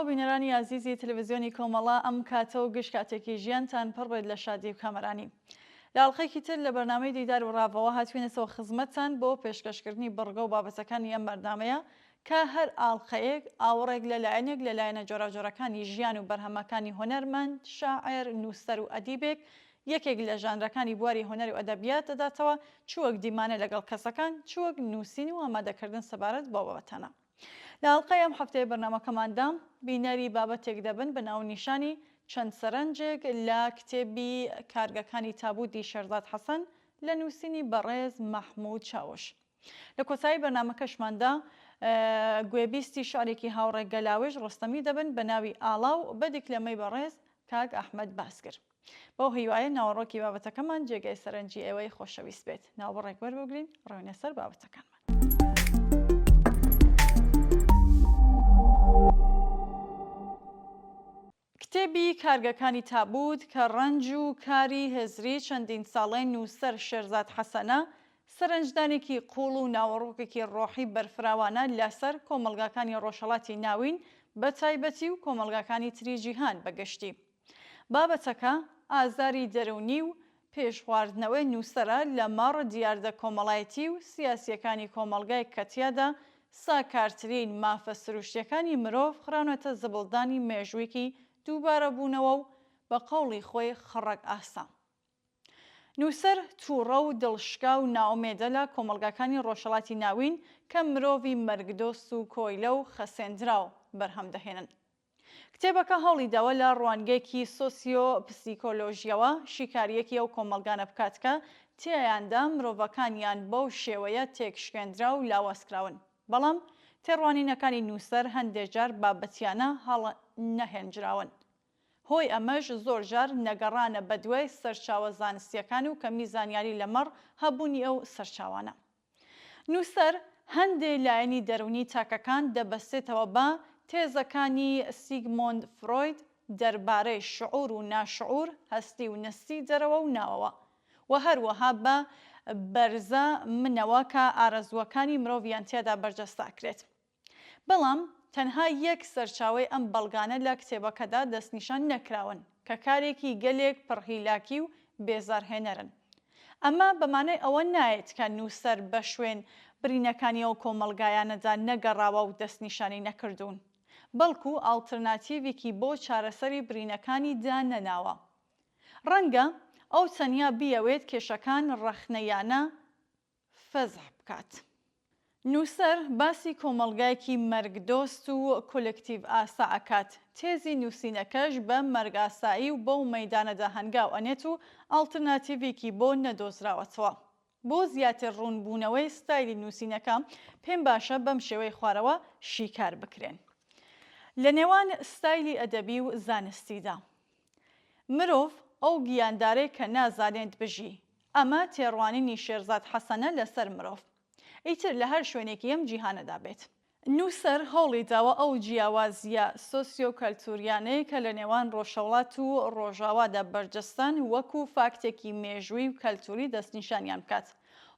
سڵاو بینەرانی ئازیزی تەلەڤزیۆنی کۆمەڵە ئەم کاتە و گشت کاتێکی ژیانتان پڕ بێت لە شادی و کامەرانی. لە ئەڵقەیەکی تر لە بەرنامەی دیدار و ڕاڤەوە هاتوینەتەوە خزمەتتان بۆ پێشکەشکردنی بڕگە و بابەتەکانی ئەم بەرنامەیە کە هەر ئاڵقەیەک ئاوڕێک لە لایەنێک لە لایەنە جۆراوجۆرەکانی ژیان و بەرهەمەکانی هونەرمەند، شاعێر، نووسەر و ئەدیبێک یەکێک لە ژانرەکانی بواری هونەر و ئەدەبیات دەداتەوە، چ وەک دیمانە لەگەڵ کەسەکان، چ وەک نووسین و ئامادەکردن سەبارەت بەو بابەتانە. لە ئەڵقەی ئەم هەفتەیە بەرنامەکەماندا بینەری بابەتێک دەبن بە ناونیشانی چەند سەرنجێک لە کتێبی کارگەکانی تابووتی شێرزاد حەسەن لە نووسینی بەڕێز مەحموود چاوش. لە کۆتایی بەرنامەکەشماندا گوێبیستی شعرێکی هاوڕێ گەلاوێژ ڕۆستەمی دەبن بە ناوی ئاڵاو بە دیکلەمەی بەڕێز کاک ئەحمەد باسگر. بەو هیوایە ناوەڕۆکی بابەتەکەمان جێگای سەرنجی ئێوەی خۆشەویست بێت. ناوبڕێک وەربگرین ڕۆینە سەر بابەتەکانمان. کتێبی کارگەکانی تابووت کە ڕەنج و کاری هزری چەندین ساڵەی نووسەر شێرزاد حەسەنە، سەرنجدانێکی قووڵ و ناوەڕۆکێکی ڕۆحی بەرفراوانە لەسەر کۆمەڵگاکانی ڕۆژهەڵاتی ناوین بە تایبەتی و کۆمەڵگاکانی تری جیهان بە گشتی. بابەتەکە ئازاری دەروونی و پێشخواردنەوەی نووسەرە لەمەڕ دیاردە کۆمەڵایەتی و سیاسییەکانی کۆمەڵگایەک کە تیادا ساکارترین مافە سروشتییەکانی مرۆڤ خراونەتە زبڵدانی مێژوویەکی دووبارەبوونەوە و بە قەوڵی خۆی خڕەک ئاسا. نووسەر تووڕە و دڵشکاو و نائومێدە لە کۆمەڵگاکانی ڕۆژهەڵاتی ناوین کە مرۆڤی مەرگدۆست و کۆیلە و خەسێندراو بەرهەم دەهێنن. کتێبەکە هەوڵی داوە لە ڕوانگەیەکی سۆسیۆ پسیکۆلۆژییەوە شیکارییەکی ئەو کۆمەڵگانە بکات کە تیایاندا مرۆڤەکانیان بەو شێوەیە تێکشکێندراو و لاوازکراون. بەڵام تێڕوانینەکانی نووسەر هەندێ جار بابەتیانە هەڵنەهێنجراون. هۆی ئەمەش زۆرجار نەگەڕانە بەدوای سەرچاوە زانستییەکان و کەمی زانیاری لەمەڕ هەبوونی ئەو سەرچاوانە. نووسەر هەندێ لایەنی دەروونی تاکەکان دەبەستێتەوە بە تێزەکانی سیگمۆند فرۆید دەربارەی شعور و ناشعور، هەستی و نەستی دەرەوە و ناوەوە و هەروەها بە بەرزە منەوە کە ئارەزووەکانی مرۆڤیان تیادا بەرجەستە ئەکرێت. بەڵام تەنها یەک سەرچاوەی ئەم بەڵگانە لە کتێبەکەدا دەستنیشان نەکراون، کە کارێکی گەلێک پڕهیلاکی و بێزارهێنەرن. ئەمە بە مانای ئەوە نایەت کە نووسەر بە شوێن برینەکانی ئەو کۆمەڵگایانەدا نەگەڕاوە و دەستنیشانی نەکردوون، بەڵکو ئاڵترناتیڤێکی بۆ چارەسەری برینەکانی دانەناوە. ڕەنگە ئەو تەنیا بیەوێت کێشەکان ڕەخنەیانە فەزح بکات. نووسەر باسی کۆمەڵگایەکی مەرگدۆست و کۆلێکتیڤئاسا ئەکات، تێزی نووسینەکەش بە مەرگئاسایی و بەو مەیدانەدا هەنگاو ئەنێت و ئاڵترناتیڤێکی بۆ نەدۆزراوەتەوە. بۆ زیاتر ڕوونبوونەوەی ستایلی نووسینەکە، پێم باشە بەم شێوەی خوارەوە شیکار بکرێن. لە نێوان ستایلی ئەدەبی و زانستیدا. مرۆڤ ئەو گیاندارەی کە نازانێت بژی. ئەمە تێڕوانینی شێرزاد حەسەنە لەسەر مرۆڤ. ئیتر لە هەر شوێنێکی ئەم جیهانەدا بێت. نووسەر هەوڵی داوە ئەو جیاوازییە سۆسیۆکەلتووریانەی کە لە نێوان ڕۆژهەوڵات و ڕۆژاوادا بەرجەستەن وەکوو فاکتێکی مێژووی و کەلتووری دەستنیشانیان بکات.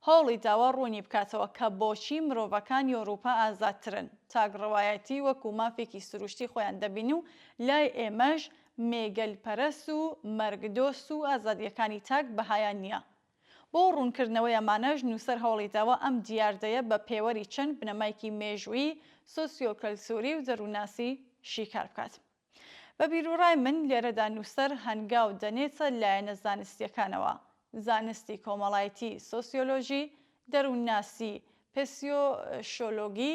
هەوڵی داوە ڕوونی بکاتەوە کە بۆچی مرۆڤەکانی ئۆرووپا ئازادترن، تاکڕەوایەتی وەکوو مافێکی سروشتی خۆیان دەبین و لای ئێمەش مێگەلپەرەست و مەرگدۆست و ئازادییەکانی تاک بەهایان نییە. بۆ ڕوونکردنەوەی ئەمانەش نووسەر هەوڵی داوە ئەم دیاردەیە بە پێوەری چەند بنەمایکی مێژوویی، سۆسیۆکەلتووری و دەروونناسی شیکار بکات. بە بیروڕای من لێرەدا نووسەر هەنگاو دەنێتە لایەنە زانستییەکانەوە، زانستی کۆمەڵایەتی سۆسیۆلۆژی، دەروونناسی پسیۆشۆلۆگی،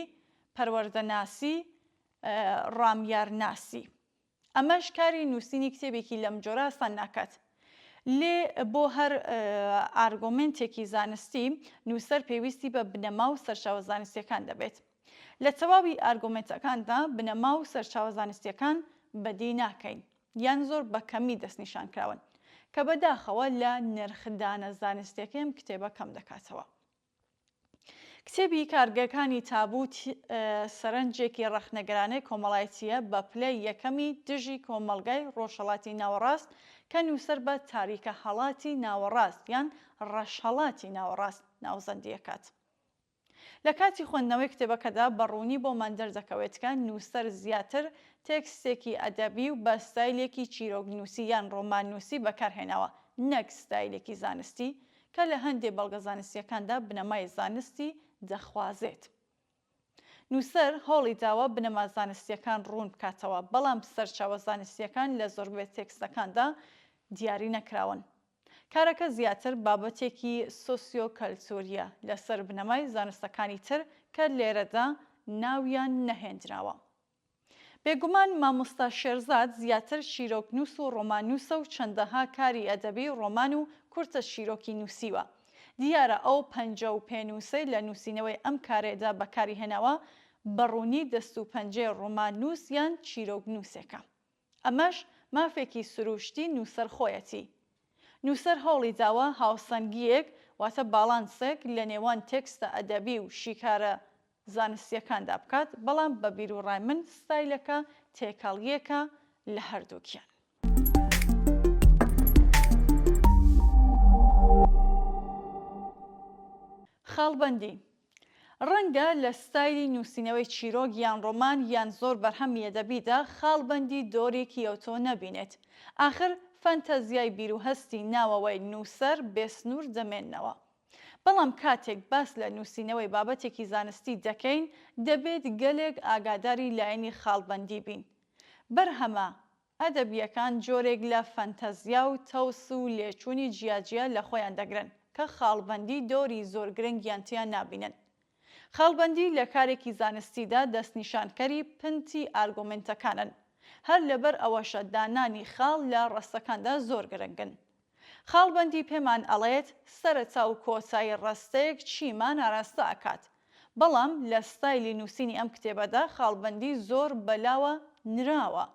پەروەردەناسی، ڕامیارناسی. ئەمەش کاری نووسینی کتێبێکی لەم جۆرە ئاسان ناکات. لێ بۆ هەر ئارگۆمێنتێکی زانستی، نووسەر پێویستی بە بنەما و سەرچاوە زانستییەکان دەبێت. لە تەواوی ئارگۆمێنتەکاندا بنەما و سەرچاوە زانستییەکان بەدی ناکەین، یان زۆر بە کەمی دەستنیشان کراون، کە بەداخەوە لە نرخدانە زانستییەکەی ئەم کتێبە کەم دەکاتەوە. کتێبی کارگەکانی تابووت سەرنجێکی ڕەخنەگرانەی کۆمەڵایەتییە بە پلەی یەکەمی دژی کۆمەڵگای ڕۆژهەڵاتی ناوەڕاست کە نووسەر بە تاریکەهەڵاتی ناوەڕاست یان ڕەشهەڵاتی ناوەڕاست ناوزەندی ئەکات. لە کاتی خوێندنەوەی کتێبەکەدا بە ڕوونی بۆمان دەردەکەوێت کە نووسەر زیاتر تێکستێکی ئەدەبی و بە ستایلێکی چیرۆکنووسی یان ڕۆماننووسی بەکارهێناوە نەک ستایلێکی زانستی کە لە هەندێ بەڵگە زانستییەکاندا بنەمای زانستی دەخوازێت. نووسەر هەوڵی داوە بنەما زانستییەکان ڕوون بکاتەوە، بەڵام سەرچاوە زانستییەکان لە زۆربەی تێکستەکاندا دیاری نەکراون. کارەکە زیاتر بابەتێکی سۆسیۆ کەلتورییە لەسەر بنەمای زانستەکانی تر کە لێرەدا ناویان نەهێندراوە. بێگومان مامۆستا شێرزاد زیاتر چیرۆکنووس و ڕۆماننووسە و چەندەها کاری ئەدەبی ڕۆمان و کورتە چیرۆکی نووسیوە. دیارە ئەو پەنجە و پێنووسەی لە نووسینەوەی ئەم کارەیدا بەکاری هێناوە بە ڕوونی دەست و پەنجەی ڕۆماننووس یان چیرۆکنووسێکە. ئەمەش مافێکی سرووشتی نووسەر خۆیەتی. نووسەر هەوڵی داوە هاوسەنگییەک واتە باڵانسێک لە نێوان تێکستە ئەدەبی و شیکارە زانستییەکاندا بکات، بەڵام بە بیروڕای من ستایلەکە تێکەڵییەکە لە هەردووکیان. خاڵبەندی، ڕەنگە لە ستایلی نووسینەوەی چیرۆک یان ڕۆمان یان زۆر بەرهەمی ئەدەبیدا خاڵبەندی دۆرێکی ئەوتۆ نەبینێت. ئاخر فەنتەزیای بیروهەستی ناوەوەی نووسەر بێسنوور دەمێننەوە. بەڵام کاتێک باس لە نووسینەوەی بابەتێکی زانستی دەکەین، دەبێت گەلێک ئاگاداری لایەنی خاڵبەندی بین. بەرهەمە ئەدەبییەکان جۆرێک لە فەنتەزیا و تەوس و لێچوونی جیاجیا لە خۆیان دەگرن کە خاڵبەندی دۆری زۆر گرنگیان تیا نابینن. خاڵبەندی لە کارێکی زانستیدا دەستنیشانکەری پنتی ئارگۆمێنتەکانن. هەر لەبەر ئەوەشە دانانی خاڵ لە ڕەستەکاندا زۆر گرنگن. خاڵبەندی پێمان ئەڵێت سەرەتا و کۆتایی ڕەستەیەک چیمان ئاراستە ئەکات. بەڵام لە ستایلی نووسینی ئەم کتێبەدا خاڵبەندی زۆر بەلاوە نراوە.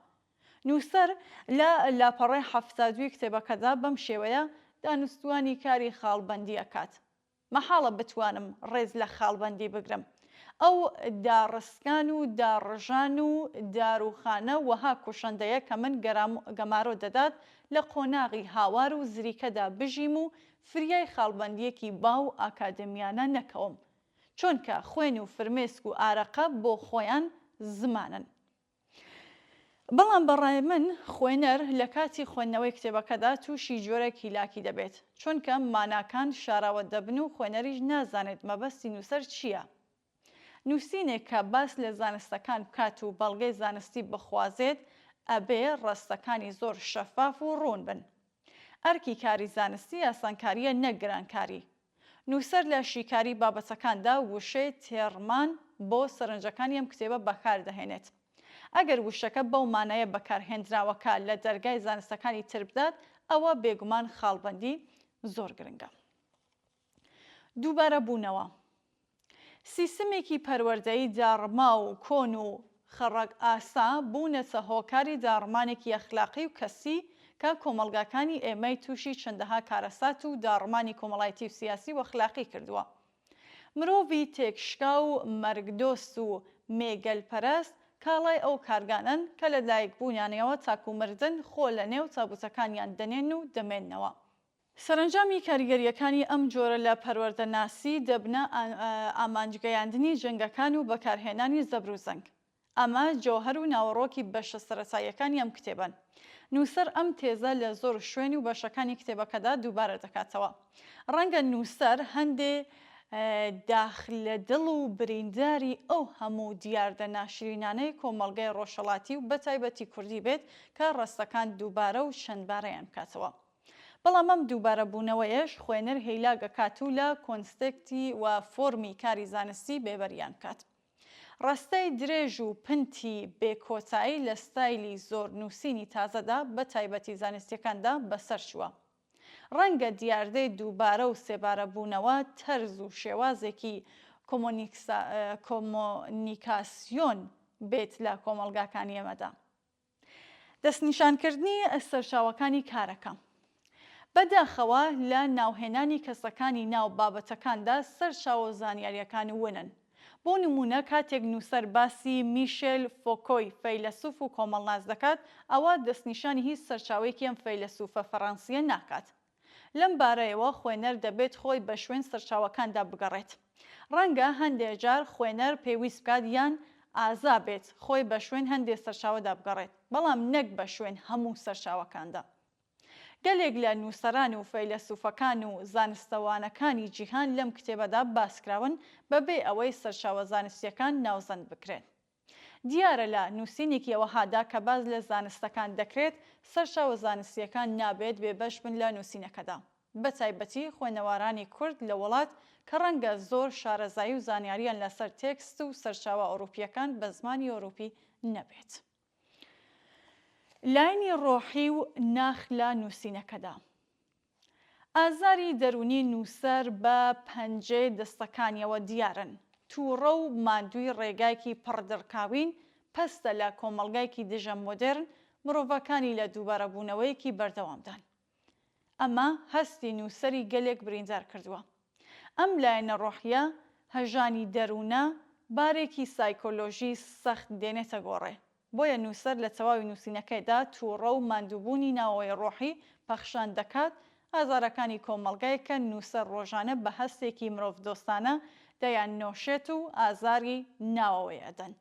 نووسەر لە لاپەڕەی 72 ی کتێبەکەدا بەم شێوەیە دانوستوانی کاری خاڵبەندی ئەکات. مەحاڵە بتوانم ڕێز لە خاڵبەندی بگرم. ئەو داڕسکان و داڕژان و داروخانە وەها کوشەندەیە کە من گەمارۆ دەدات لە قۆناغی هاوار و زریکەدا بژیم و فریای خاڵبەندییەکی باو و ئاکادمیانە نەکەوم. چۆنکە خوێن و فرمێسک و ئارەقە بۆ خۆیان زمانن. بەڵام بە ڕای من خوێنەر لە کاتی خوێندنەوەی کتێبەکەدا تووشی جۆرێک هیلاکی دەبێت، چونکە ماناکان شاراوە دەبن و خوێنەریش نازانێت مەبەستی نووسەر چییە. نووسینێک کە باس لە زانستەکان بکات و بەڵگەی زانستی بخوازێت ئەبێ ڕەستەکانی زۆر شەفاف و ڕوون بن. ئەرکی کاری زانستی ئاسانکارییە نەک گرانکاری. نووسەر لە شیکاری بابەتەکاندا وشەی تێڕمان بۆ سەرنجەکانی ئەم کتێبە بەکار دەهێنێت. ئەگەر وشەکە بەو مانایە بەکار هێندراوە کە لە دەرگای زانستەکانی تر بدات، ئەوە بێگومان خاڵبەندی زۆر گرنگە. دووبارە بوونەوە. سیستمێکی پەروەردەیی داڕماو و کۆن و خەڕگ ئاسا بوونەتە هۆکاری داڕمانێکی ئەخلاقی و کەسی کە کۆمەڵگاکانی ئێمەی تووشی چەندەها کارەسات و داڕمانی کۆمەڵایتی و سیاسی و ئەخلاقی کردووە. مرۆڤی تێکشکاو و مەرگدۆست و مێگەلپەرست کاڵای ئەو کارگانەن کە لە دایکبوونیانەوە تاکوو مردن خۆ لە نێو تابووتەکانیان دەنێن و دەمێننەوە. سەرەنجامی کاریگەرییەکانی ئەم جۆرە لە پەروەردەناسی دەبنە ئامانجگەیاندنی جەنگەکان و بەکارهێنانی زەبروزەنگ. ئەمە جەوهەر و ناوەڕۆکی بەشە سەرەتاییەکانی ئەم کتێبەن. نووسەر ئەم تێزە لە زۆر شوێن و بەشەکانی کتێبەکەدا دووبارە دەکاتەوە. ڕەنگە نووسەر هەندێ داخ لە دڵ و برینداری ئەو هەموو دیاردە ناشرینانەی کۆمەڵگای ڕۆژهەڵاتی و بەتایبەتی کوردی بێت کە ڕەستەکان دووبارە و چەندبارەیان بکاتەوە. بەڵام ئەم دووبارەبوونەوەیەش خوێنەر هیلاک ئەکات و لە کۆنستێکتی و فۆرمی کاری زانستی بێبەریان بکات. ڕەستەی درێژ و پنتی بێ کۆتایی لە ستایلی زۆر نووسینی تازەدا بە تایبەتی زانستیەکاندا بەسەر چووە. ڕەنگە دیاردەی دووبارە و سێبارەبوونەوە تەرز و شێوازێکی کۆمۆنیکاسیۆن بێت لە کۆمەڵگاکانی ئێمەدا. دەستنیشانکردنی سەرچاوەکانی کارەکە. بەداخەوە لە ناوهێنانی کەسەکانی ناو بابەتەکاندا سەرچاوە و زانیارییەکان ونن. بۆ نموونە کاتێک نووسەر باسی میشێل فۆکۆی فەیلەسوف و کۆمەڵناس دەکات، ئەوا دەستنیشانی هیچ سەرچاوەیەکی ئەم فەیلەسوفە فەڕەنسییە ناکات. لەم بارەیەوە خوێنەر دەبێت خۆی بە شوێن سەرچاوەکاندا بگەڕێت. ڕەنگە هەندێ جار خوێنەر پێویست بکات یان ئازا بێت خۆی بە شوێن هەندێ سەرچاوەدا بگەڕێت، بەڵام نەک بە شوێن هەموو سەرچاوەکاندا. گەلێک لە نووسەران و فەیلەسوفەکان و زانستەوانەکانی جیهان لەم کتێبەدا باسکراون بەبێ ئەوەی سەرچاوە زانستییەکان ناوزەند بکرێن. دیارە لە نووسینێکی ئەوەهادا کە باس لە زانستەکان دەکرێت، سەرچاوە زانستییەکان نابێت بێبەش بن لە نووسینەکەدا. بەتایبەتی خوێنەوارانی کورد لە وڵات کە ڕەنگە زۆر شارەزایی و زانیارییان لەسەر تێکست و سەرچاوە ئەوروپییەکان بە زمانی ئەوروپی نەبێت. لایەنی ڕۆحی و ناخ لە نووسینەکەدا. ئازاری دەروونی نووسەر بە پەنجەی دەستەکانیەوە دیارن. تووڕە و ماندووی ڕێگایکی پڕ دڕکاوین، پەستە لە کۆمەڵگایکی دژە مۆدێرن، مرۆڤەکانی لە دووبارەبوونەوەیەکی بەردەوامدان. ئەمە هەستی نووسەری گەلێک بریندار کردووە. ئەم لایەنە ڕۆحییە، هەژانی دەروونە، بارێکی سایکۆلۆژی سەخت دێنێتە گۆڕێ. بۆیە نووسەر لە تەواوی نووسینەکەیدا تووڕە و ماندووبوونی ناوەوەی ڕۆحی پەخشان دەکات، ئازارەکانی کۆمەڵگایەک کە نووسەر ڕۆژانە بە هەستێکی مرۆڤدۆستانە دەیاننۆشێت و ئازاری ناوەوەی ئەدەن.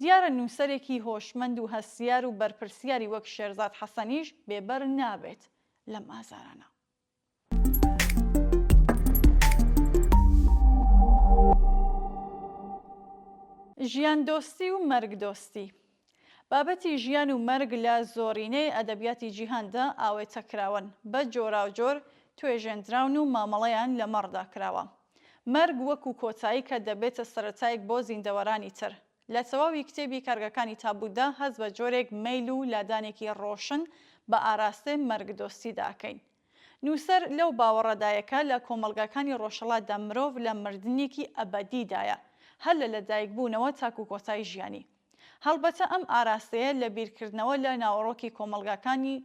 دیارە نووسەرێکی هۆشمەند و هەستیار و بەرپرسیاری وەک شێرزاد حەسەنیش بێبەر نابێت لەم ئازارانە. ژیاندۆستی و مەرگدۆستی. بابەتی ژیان و مەرگ لە زۆرینەی ئەدەبیاتی جیهاندا ئاوێتەکراون، بە جۆراوجۆر توێژێندراون و مامەڵەیان لەمەڕدا کراوە. مەرگ وەکو کۆتایی کە دەبێتە سەرەتایەک بۆ زیندەوەرانی تر. لە تەواوی کتێبی کارگەکانی تابوتدا هەست بە جۆرێک مەیل و لادانێکی ڕۆشن بە ئاراستەی مەرگدۆستیدا ئەکەین. نووسەر لەو باوەڕەدایە کە لە کۆمەڵگاکانی ڕۆژهەڵاتدا مرۆڤ لە مردنێکی ئەبەدیدایە، هەر لە لەدایکبوونەوە تاکو کۆتای ژیانی. هەڵبەتە ئەم ئاراستەیە لە بیرکردنەوە لە ناوەڕۆکی کۆمەڵگاکانی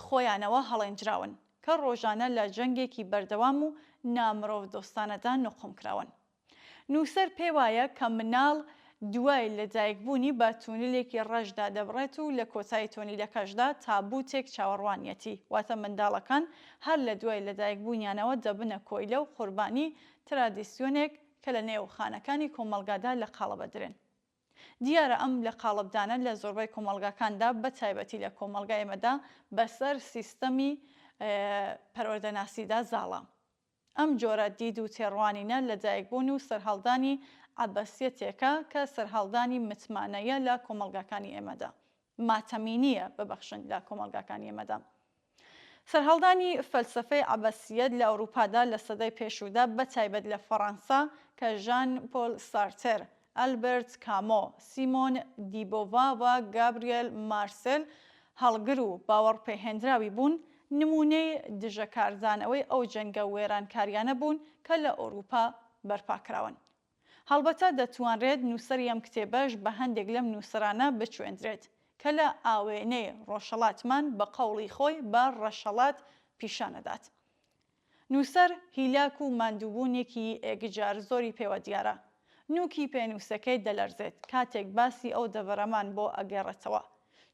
خۆیانەوە هەڵێنجراون، کە ڕۆژانە لە جەنگێکی بەردەوام و نامرۆڤدۆستانەدا نوقم کراون. نووسەر پێیوایە کە مناڵ دوای لەدایکبوونی بە تونلێکی ڕەشدا دەبڕێت و لە کۆتایی تۆنیلەکەشدا تابووتێک چاوەڕوانیەتی، واتە منداڵەکان هەر لە دوای لەدایکبوونیانەوە دەبنە کۆیلە و قوربانی ترادیسیۆنێک کە لە نێو خانەکانی کۆمەڵگادا لە قاڵبدرێن. دیارە ئەم لەقاڵبدانە لە زۆربەی کۆمەڵگاکاندا بە تایبەتی لە کۆمەڵگای ئێمەدا بەسەر سیستەمی پەروەردەناسیدا زاڵە. ئەم جۆرە دید و تێڕوانینە لەدایکبوون و سەرهەڵدانی عەبەسیەتێکە کە سەرهەڵدانی متمانەیە لە کۆمەڵگاکانی ئێمەدا. ماتەمینییە ببەخشن لە کۆمەڵگاکانی ئێمەدا. سەرهەڵدانی فەلسەفەی عەبەسیەت لە ئەوروپادا لە سەدەی پێشوودا بە تایبەت لە فەڕەنسا کە ژان پۆل سارتێر، ئەلبێرت کامۆ، سیمۆن دیبۆڤا و گابریێل مارسێل هەڵگر و باوەڕپێهێنراوی بوون، نموونەی دژەکاردانەوەی ئەو جەنگە وێرانکارییانە بوون کە لە ئەوروپا بەرپا کراون. هەڵبەتە دەتوانرێت نووسەری ئەم کتێبەش بە هەندێک لەم نووسەرانە بچوێندرێت کە لە ئاوێنەی ڕۆژهەڵاتمان بە قەوڵی خۆی بە ڕەشهەڵات پیشان ئەدات. نووسەر هیلاک و ماندووبوونێکی ئێگجار زۆری پێوە دیارە. نووکی پێنووسەکەی دەلەرزێت کاتێک باسی ئەو دەڤەرەمان بۆ ئەگێڕێتەوە.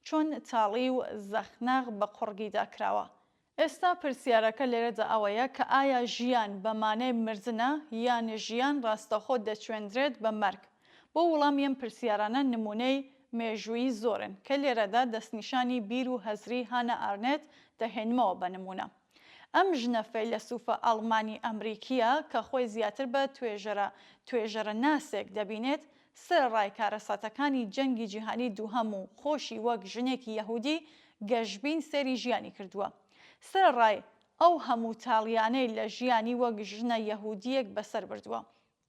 چۆن تاڵی و زەخناغ بە قوڕگیدا کراوە. ئێستا پرسیارەکە لێرەدا ئەوەیە کە ئایا ژیان بە مانای مردنە یان ژیان ڕاستەوخۆ دەچوێندرێت بە مەرگ؟ بۆ وڵامی ئەم پرسیارانە نموونەی مێژوویی زۆرن کە لێرەدا دەستنیشانی بیر و هزری هانا ئارنێت دەهێنمەوە بە نموونە. ئەم ژنە فەیلەسوفە ئەڵمانی ئەمریکییە کە خۆی زیاتر بە توێژەرە توێژەرەناسێک دەبینێت، سەرەڕای کارەساتەکانی جەنگی جیهانی دووهەم و خۆشی وەک ژنێکی یەهودی گەشبین سەیری ژیانی کردووە. سەرەڕای ئەو هەموو تاڵیانەی لە ژیانی وەک ژنە یەهودییەک بەسەر بردووە.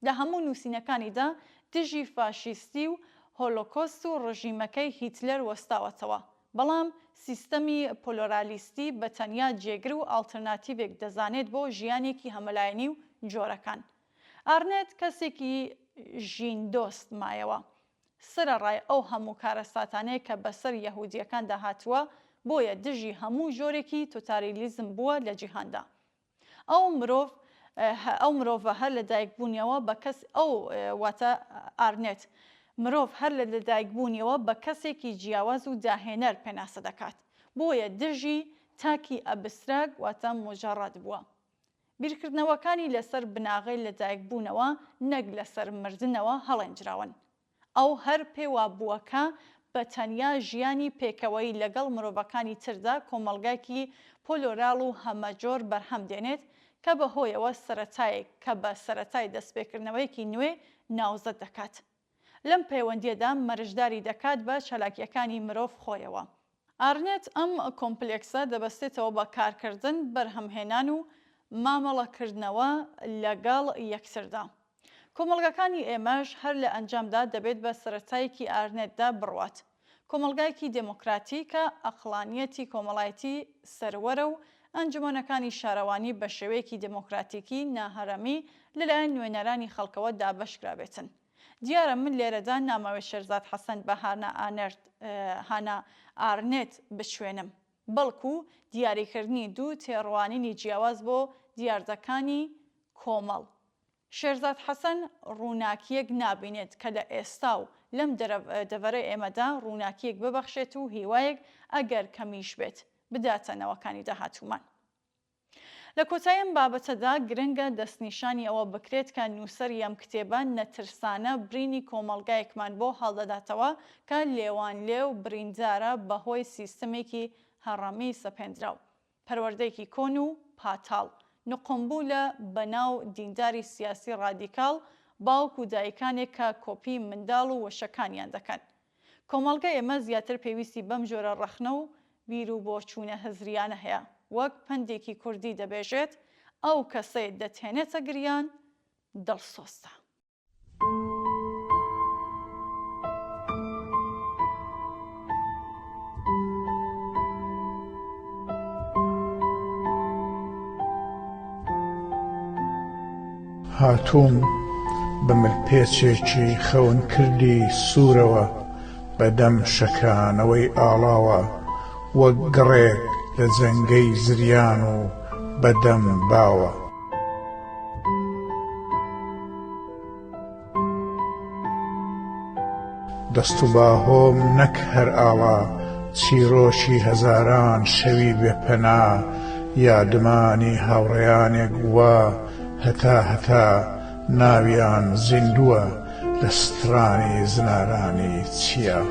لە هەموو نووسینەکانیدا دژی فاشیستی و هۆلۆکۆست و ڕژیمەکەی هیتلەر وەستاوەتەوە، بەڵام سیستەمی پلۆرالیستی بە تەنیا جێگر و ئاڵترناتیڤێک دەزانێت بۆ ژیانێکی هەمەلایەنی و جۆرەکان. ئارنێت کەسێکی ژیندۆست مایەوە. سەرەڕای ئەو هەموو کارەساتانەی کە بەسەر یەهودییەکاندا هاتووە، بۆیە دژی هەموو جۆرێکی تۆتالیزم بووە لە جیهاندا. ئەو مرۆڤ ئەو مرۆڤە هەر لە دایک بوونیەوە بە کەس ئەو واتە ئارنێت مرۆڤ هەر لە لەدایک بوونیەوە بە کەسێکی جیاواز و داهێنەر پێناسە دەکات بۆیە دژی. تاکی ئەبستراک واتە موجەڕەد بووە. بیرکردنەوەکانی لەسەر بناغەی لەدایکبوونەوە نەک لەسەر مردنەوە هەڵێنجراون. ئەو هەر پێ وابووە کە بە تەنیا ژیانی پێکەوەیی لەگەڵ مرۆڤەکانی تردا کۆمەڵگایەکی پۆلۆراڵ و هەمەجۆر بەرهەم دێنێت کە بە هۆیەوە سەرەتایەک کە بە سەرەتای دەستپێکردنەوەیەکی نوێ ناوزەد دەکات. لەم پەیوەندییەدا مەرجداری دەکات بە چالاکییەکانی مرۆڤ خۆیەوە. ئارنێت ئەم کۆمپلێکسە دەبەستێتەوە بە کارکردن، بەرهەمهێنان و مامەڵەکردنەوە لەگەڵ یەکتردا. کۆمەڵگاکانی ئێمەش هەر لە ئەنجامدا دەبێت بە سەرەتایەکی ئارنێتدا بڕوات. کۆمەڵگایەکی دێمۆکراتی کە ئەقڵانیەتی کۆمەڵایەتی سەروەرە و ئەنجومەنەکانی شارەوانی بە شێوەیەکی دێمۆکراتیکی ناهەرەمی لەلایەن نوێنەرانی خەڵکەوە دابەشکرابێتن. دیارە من لێرەدا نامەوێت شێرزاد حەسەن بە هانا ئانێرت هانا ئارنێت بچوێنم، بەڵکو دیاریکردنی دوو تێڕوانینی جیاواز بۆ دیاردەکانی کۆمەڵ. شێرزاد حەسەن ڕووناکییەک نابینێت کە لە ئێستا و لەم دەڤەرەی ئێمەدا ڕووناکییەک ببەخشێت و هیوایەک ئەگەر کەمیش بێت، بداتە نەوەکانی داهاتوومان. لە کۆتایی ئەم بابەتەدا گرنگە دەستنیشانی ئەوە بکرێت کە نووسەری ئەم کتێبە نەترسانە برینی کۆمەڵگایەکمان بۆ هەڵدەداتەوە کە لێوانلێو بریندارە بەهۆی سیستمێکی هەڕەمی سەپێندراو، پەروەردەیەکی کۆن و پاتاڵ، نوقمبوو لە بەناو دینداری سیاسی ڕادیکاڵ، باوک و دایکانێک کە کۆپی منداڵ و وەشەکانیان دەکەن. کۆمەڵگای ئێمە زیاتر پێویستی بەم جۆرە ڕەخنە و بیروبۆچوونە هزرییانە هەیە، وەک پەندێکی کوردی دەبێژێت، ئەو کەسەی دەتهێنێتە گریان، دڵسۆزتە. هاتووم بە ملپێچێکی خەونکردی سوورەوە بە دەم شەکانەوەی ئاڵاوە وەک گڕێک لە جەنگەی زریان و بە دەم باوە. دەست و باهۆم نەک هەر ئاڵا، چیرۆکی هەزاران شەوی بێ پەنا، یادمانی هاوڕێیانێک وا هەتا هەتا ناویان زیندووە لە سترانی زنارانی چیا.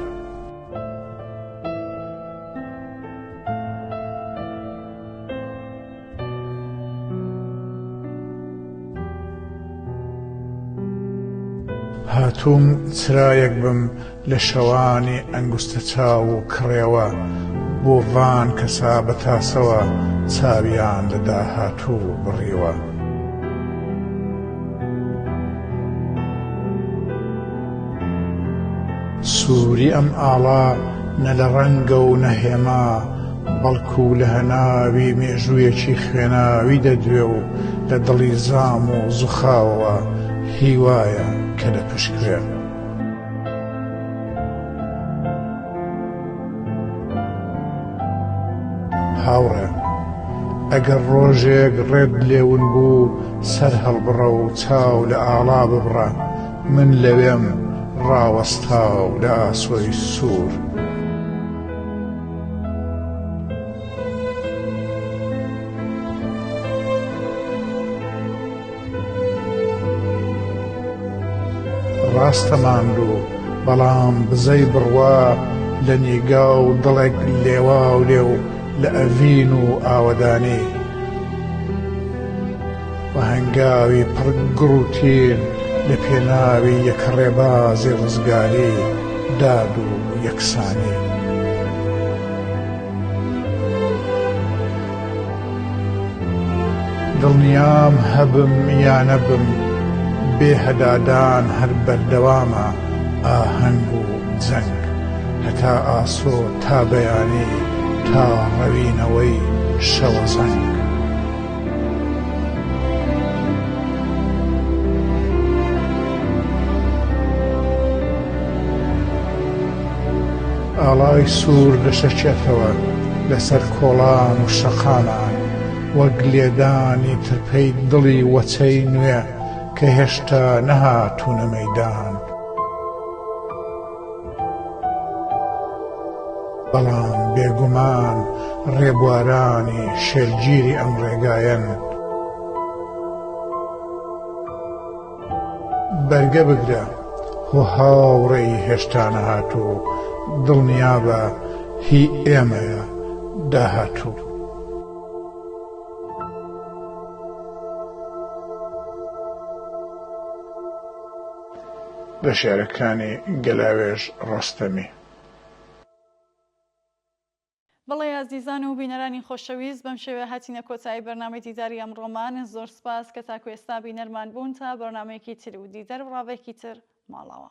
هاتووم چرایەک بم لە شەوانی ئەنگوستەچاو و کڕێوە بۆ ڤان کەسا بە تاسەوە چاویان لە داهاتوو بڕیوە. سووری ئەم ئاڵا نە لە ڕەنگە و نە هێما، بەڵکو لە هەناوی مێژوویەکی خوێناوی دەدوێ و لە دڵی زام و زوخاوەوە هیوایە کە دەپشکوێ. هاوڕێ، ئەگەر ڕۆژێک ڕێت لێ ون بوو، سەر هەڵبڕە و چاو لە ئاڵا ببڕە، من لەوێم ڕاوەستاو لە ئاسۆی سوور. ڕاستە ماندوو، بەڵام بزەی بڕوا لە نیگا و دڵێک لێواولێو لە ئەڤین و ئاوەدانی. بە هەنگاوی پڕ گوڕ و تین لە پێناوی یەکەڕێبازی ڕزگاری، داد و یەکسانی. دڵنیام هەبم یا نەبم بێ هەدادان هەر بەردەوامە ئاهەنگ و جەنگ هەتا ئاسۆ تا بەیانی تا ڕەوینەوەی شەوەزەنگ. ئاڵای سوور دەشەکێتەوە لەسەر کۆڵان و شەقامان وەک لێدانی ترپەی دڵی وەچەی نوێ کە هێشتا نەهاتوونە مەیدان. بەڵام بێگومان. ڕێبوارانی شێلگیری ئەم ڕێگایەن. بەرگە بگرە هۆ هاوڕێی هێشتا نەهاتوو، دڵنیابە هی ئێمەیە داهاتوو. لە شیعرەکانی گەلاوێژ ڕۆستەمی. بەڵێ ئازیزان و بینەرانی خۆشەویست بەم شێوەیە هاتینە کۆتایی بەرنامەی دیداری ئەمڕۆمان زۆر سپاس کە تاکو ئێستا بینەرمان بوون تا بەرنامەیەکی تر و دیدار و ڕاڤەیەکی تر ماڵاوا.